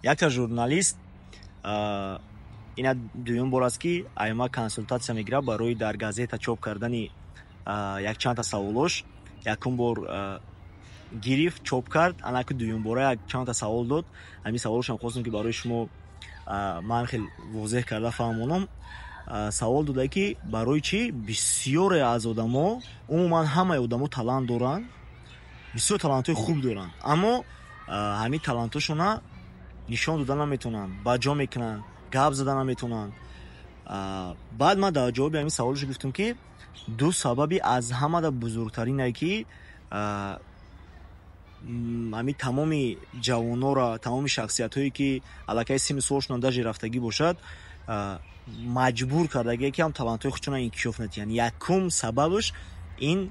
Якта журналист, ина дуюм бор аст, ки айма консултатсия мегирад барои дар газета чоп кардани якчандта саволош. Якум бор гирифт, чоп кард, анаки дуюмбора якчандта савол дод. Ҳамин саволошам хостам, ки барои шумо ман хел возеҳ карда фаҳмонам. Савол додае, ки барои чӣ бисёре аз одамо, умуман ҳамаи одамо талант доранд, бисёр талантҳои хуб доранд, аммо ҳамин талантҳошона нишон дода наметавонанд, ба ҷо мекунанд, гап зада наметавонанд. Баъд ман дар ҷавоби ҳамин саволшо гуфтам, ки ду сабаби аз ҳамада бузургтаринае, ки ҳамин тамоми ҷавонора, тамоми шахсиятҳое, ки аллакай синну солшонам даже рафтагӣ бошад, маҷбур кардагие, ки ҳам талантҳои худшона инкишоф надиҳанд. Якум сабабаш ин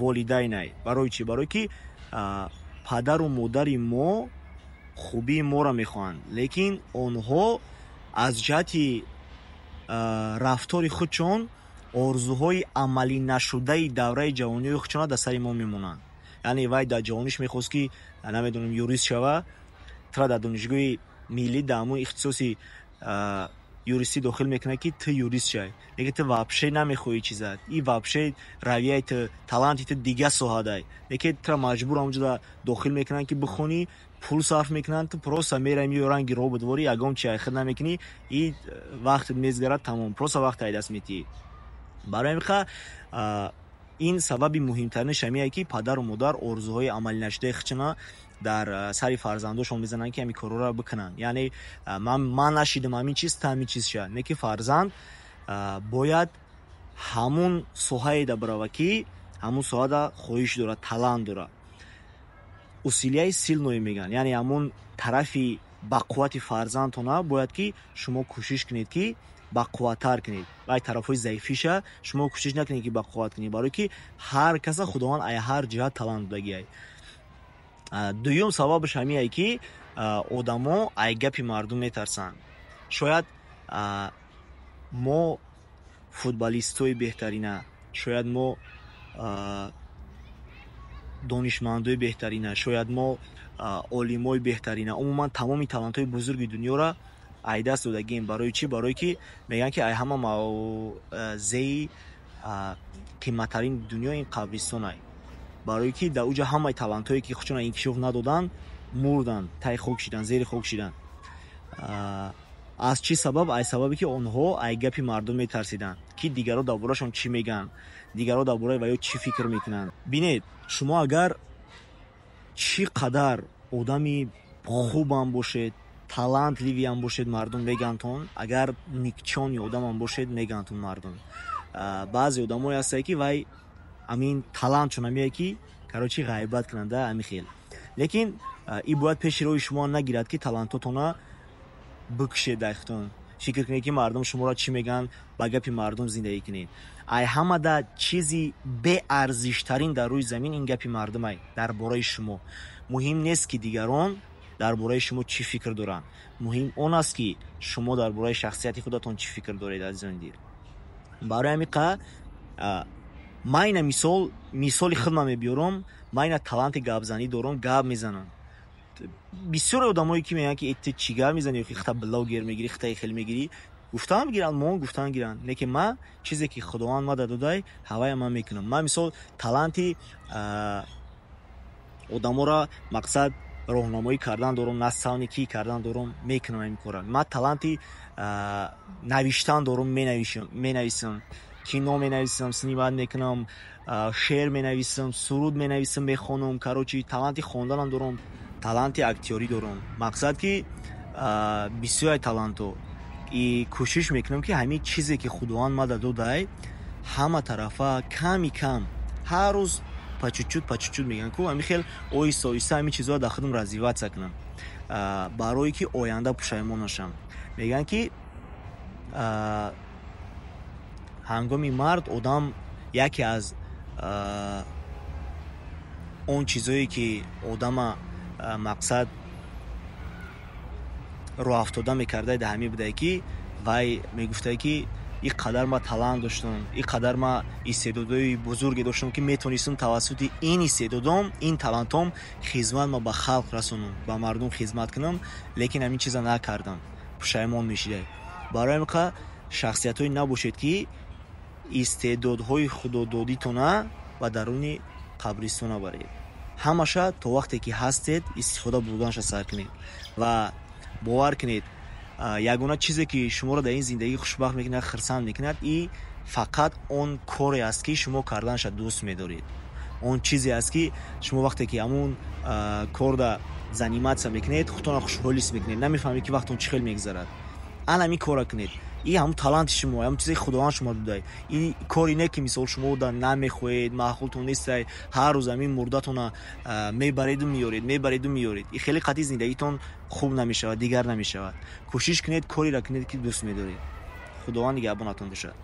волидайнай. Барои чӣ? Барое ки падару модари мо хубии моро мехоҳанд, лекин онҳо аз ҷиҳати рафтори худшон орзуҳои амалӣ нашудаи давраи ҷавонии худшона дар сари мо мемонанд. Яъне вай дар ҷавониш мехост, ки, намедонам, юрист шава, тра дар донишгоҳи миллӣ дар ҳамон ихтисоси юристӣ дохил мекунад, ки ту юрист шавӣ, лекин ту вообще намехоҳӣ чиза и вообще равияи ту, таланти ту дига соҳадай, лекин тура маҷбур ҳамонҷода дохил мекунанд, ки бихонӣ, пул сарф мекунанд, ту просто мераи, меои, ранги робот ворӣ, ягон чи айхид намекунӣ и вақтат мезгарад, тамом, просто вақт ай даст метиҳӣ. Барои ҳамин ин сабаби муҳимтаринаш ҳамие, ки падару модар орзуҳои амалӣ нашудаи худшона дар сари фарзандошон мезананд, ки ҳамин корҳоро бикунанд. Яъне ман нашидам ҳамин чиз, ту ҳамин чиз шавад. Не, ки фарзанд бояд ҳамун соҳаеда бирава, ки ҳамун соҳада хоҳиш дорад, талант дорад. Усилияи сильное мегӯянд, яъне ҳамун тарафи бақуввати фарзандтона бояд ки шумо кӯшиш кунед, ки бақувваттар кунед. Вай тарафҳои заифиша шумо кӯшиш накунед, ки бақувват кунед, барое ки ҳар каса Худованд ай ҳар ҷиҳат талант додагиай. Дуюм сабабаш ҳамие, ки одамо ай гапи мардум метарсанд. Шояд мо футболистҳои беҳтарина, шояд мо донишмандои беҳтарина, шояд мо олимои беҳтарина, умуман тамоми талантҳои бузурги дунёра ай даст додагием. Барои чӣ? Барое ки мегӯянд, ки ай ҳама мавзеи қиматтарини дунё ин қабристонай, барое ки дар уҷа ҳамаи талантҳое, ки худшона инкишоф надоданд, мурданд, таи хок шиданд, зери хок шиданд. Аз чӣ сабаб? Ай сабабе, ки онҳо ай гапи мардум метарсиданд, ки дигарро дар борашон чӣ мегӯянд, дигарро дар бораи ваё чӣ фикр мекунанд. Бинед, шумо агар чӣ қадар одами хубам бошед, талантливый ам бошед, мардум мегӯяндтон. Агар никчони одамам бошед, мегӯяндтон мардум. Баъзе одамое ҳастае, ки вай ҳамин талантшон ҳамие, ки, короче, ғайбат кунанда, ҳамин хел. Лекин и бояд пеши роҳи шумо нагирад, ки талантотона бикушед дайхтон, фикр кунед, ки мардум шуморо чӣ мегӯянд, ба гапи мардум зиндагӣ кунед. Ай ҳамада чизи беарзиштарин дар рӯи замин ин гапи мардумай дар бораи шумо. Муҳим нест, ки дигарон дар бораи шумо чӣ фикр доранд, муҳим он аст, ки шумо дар бораи шахсияти худатон чӣ фикр доред, азизони дил. Барои ҳамин қа ман ина мисол, мисоли худма мебиёрам. Ман ина таланти гапзанӣ дорам, гап мезанам. Бисёре одамое, ки мегӯянд, ки ту чӣ гап мезанӣ, ки хата блогер мегирӣ, хатаи хел мегирӣ, гуфтан гиранд, мо гуфтан гиранд, лекин ман чизе, ки Худованд мада додай, ҳавая ман мекунам. Ман мисол таланти одаморо, мақсад, роҳнамоӣ кардан дорам, наставникӣ кардан дорам, мекунам ҳамин кора. Ман таланти навиштан дорам, менависам, кино менависам, снимать мекунам, шеър менависам, суруд менависам, мехонам. Короче, таланти хонданам дорам, таланти актёрӣ дорам. Мақсад, ки бисёре талантҳо и кӯшиш мекунам, ки ҳамин чизе, ки Худованд мада додай, ҳама тарафа ками кам ҳар рӯз, по чуть-чуть, по чуть-чуть мегӯянд ку, ҳамин хел оҳиста оҳиста ҳамин чизҳоро дар худам развиваться кунам, барое ки оянда пушаймон нашам. Мегӯянд, ки ҳангоми мард одам яке аз он чизое, ки одама, мақсад, роҳафтода мекарда, дар ҳамин будае, ки вай мегуфтае, ки Ин қадар ма талант доштам, ин қадар ма истеъдодҳои бузурге доштам, ки метавонистам тавассути ин истеъдодом, ин талантом хизмат ма ба халқ расонам, ба мардум хизмат кунам, лекин ҳамин чиза накардам. Пушаймон мешидай. Барои ҳамин шахсиятҳое набошед, ки истеъдодҳои худододитона ба даруни қабристона баред. Ҳамаша то вақте ки ҳастед, истифода бурданаша сар кунед. Ва бовар кунед, ягона чизе, ки шуморо дар ин зиндагӣ хушбахт мекунад, хирсанд мекунад, и фақат он коре аст, ки шумо карданаша дӯст медоред. Он чизе аст, ки шумо вақте ки ҳамун корда заниматься мекунед, худтонро хушҳол ҳис мекунед, намефаҳмед, ки вақтон чӣ хел мегузарад. Ан ҳамин корро кунед. И ҳамун таланти шумо, ҳамун чизе, ки Худованд шумо додай. И кори не, ки мисол шумо да намехоҳед, маъқултон нестай, ҳар рӯз ҳамин мурдатона мебареду меёред, мебареду меёред. И хеле қатъи зиндагитон хуб намешавад, дигар намешавад. Кӯшиш кунед, кореро кунед, ки дӯст медоред. Худованд нигаҳбонатон бошад.